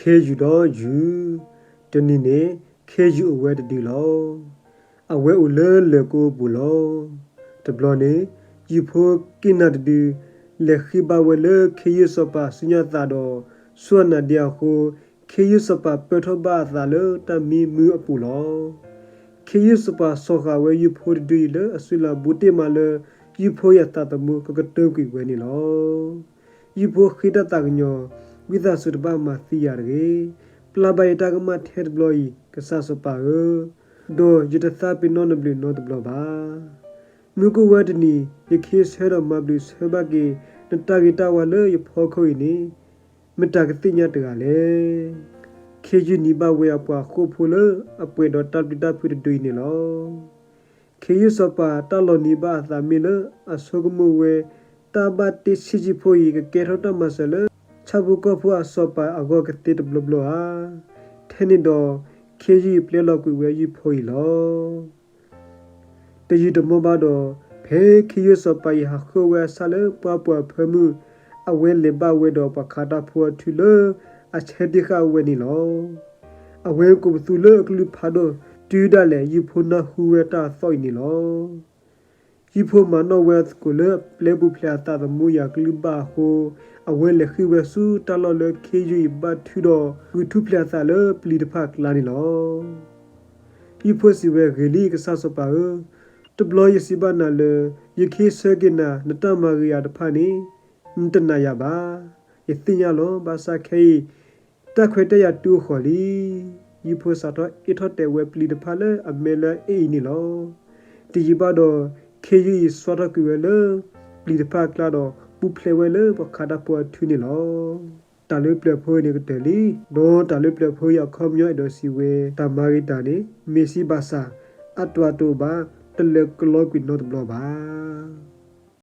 ခ့ယုၢ်ဒီးယုၢ်, တနံၤန့ၣ် ခ့ယုၢ်အိၣ်ဝဲတဒုလီၤ. အဝဲအိၣ်လၢလၢၢ်ကိအပူၤလီၤ. တဘျီန့ၣ် ယုၢ်ဖိက့နၤတဒု လဲၤဃ့ဘါဝဲလၢခ့ယုၢ်စီၤပၤဆူညါသးဒီး ဆူအနၢ်ဒ့အဃိ ခ့ယုၢ်စီၤပၤပၢထီၣ်ဘၣ်အသးလၢတၢ်မံမုာ်အပူၤလီၤ. ခ့ယုၢ်စီၤပၤဆီၣ်ဃာ်ဝဲယုၢ်ဖိတဒုအံၤလၢအစုလၢ်ဘူးတ့ၢ်မးလၢ ယုၢ်ဖိအံၤအသးသမူကကတၢၢ်ကွံာ်ဝဲန့ၣ်လီၤ. ယုၢ်ဖိဃ့တၢ်သးကညီၤ ဝံသးစူၤတဘၣ်မၤသံယၤတဂ့ၤ. ပျၢ်ဘၣ်ယတၢ်ကမၣ်ထဲတဘျီအံၤ ကစၢ်စီၤပၤဧၢ, ဒီးယတသးပ့ၤနီၣ်နဘျုးနီတဘျီဘၣ်. မုၢ်ကအိၣ်ဝဲတနံၤ ယခ့ဆၢဒီးမၤဘျုးဆၢဘၣ်က့ၤ နတၢ်ဂ့ၤတၢ်ဝါလၢယဖီခိၣ်အံၤန့ၣ် မတၤကသ့ၣ်ညါတဂၤလဲၣ်. ခ့ယုၢ်နံၤဘၣ်ဝဲအပှၤဃိာ်ဖိလၢအပှဲၤဒီးတၢ်ပျံၤတၢ်ဖုးတဒုအံၤန့ၣ်လီၤ. ခ့ယုၢ်စီၤပၤတၢ်လီၤနံၤဘၣ်အသးမ့ၢ်လၢအဆိကမိၣ်ဝဲ တၢ်ဘၣ်တ့ဆံးဆံးဖိအံၤ ကကဲထီၣ်တၢ်မၤစၢၤလၢ ဆၣ်ဖိကီၢ်ဖိအစီၤပၤအဂီၢ်ကသ့တဘျီဘျီဧါ. ထဲန့ၣ်ဒီး ခ့ယုၢ်အံၤပျဲလီၤကွံာ်ဝဲယုၢ်ဖိအံၤလီၤ. တယံာ်တမီၢ်ဘၣ်ဒီး ဖဲခ့ယုၢ်စီၤပၤအံၤဟးဃုာ်ဝဲအဆၣ်လၢပှၢ်ပူၤအဖၢမုၢ် အဝဲလဲၤဘၣ်ဝဲဒီးပှၤခးတၢ်ဖိအထုလၢအဆဲးတ့ၢ်ဃာ်ဝဲန့ၣ်လီၤ. အဝဲကိးပသူလၢအကလုၢ်ဖးဒိၣ် တုၤဒၣ်လဲာ်ယုၢ်ဖိနၢ်ဟူဝဲတၢ်အသီၣ်အံၤန့ၣ်လီၤ. ယုၢ်ဖိမၤနီၣ်ဝဲအသကိးလၢအပျဲပူၤဖျဲးအသးသမူယၤကလုၢ်ဘၣ်အဃိ အဝဲလဲၤဃ့ဝဲဆူတၢ်လီၢ်လၢခ့ယုၢ်အံၤဘၣ်ထုဒီး ဂုာ်ထူၣ်ဖျဲးအသးလၢပျံၤတဖၣ်အကျါန့ၣ်လီၤ. ယုၢ်ဖိစံးဝဲ ဂ့ၤလံ ကစၢ်စီၤပၤဧၢ, တဘျီယစံးဘၣ်နၤလၢ ယခ့ဆၢက့ၤနၤ နတၢ်မၤဂ့ၤယၤတဖၣ်န့ၣ် နတနာ်ယၤဘၣ်. ယသ့ၣ်ညါလီၤ. ဘၣ်ဆၣ်ခဲအံၤ တၢ်ခွဲးတၢ်ယာ်တုၤအိၣ်ဃီၤလံ. ယုၢ်ဖိစးထီၣ်အ့ၣ်ထီၣ်တဲာ်ဝဲပျံၤတဖၣ်လၢအမဲာ်လၢအအ့ၣ်အံၤန့ၣ်လီၤ. တယံာ်ဘၣ်ဒီး ခ့ယုၢ်အံၤစွါထီၣ်ကွံာ်ဝဲလၢပျံၤတဖၣ်အကျါဒီး ပူၤဖျဲးဝဲလၢပှၤခးတၢ်ဖိအထုန့ၣ်လီၤ. တၢ်လၢပျၢၤဖိအံၤန့ၣ်ကတၢၢ်လံ. ဒီးတၢ်လၢပျၢၤဖိအံၤအခီပညီအဲၣ်ဒိးစံးဝဲ တၢ်မၤဂ့ၤတၢ်န့ၣ် မ့ၢ်စံးဘၣ်ဆၣ် အတၢ်တိာ်ဘၣ် တလၢာ်ကလီကွံာ်နီတဘျီဘၣ်.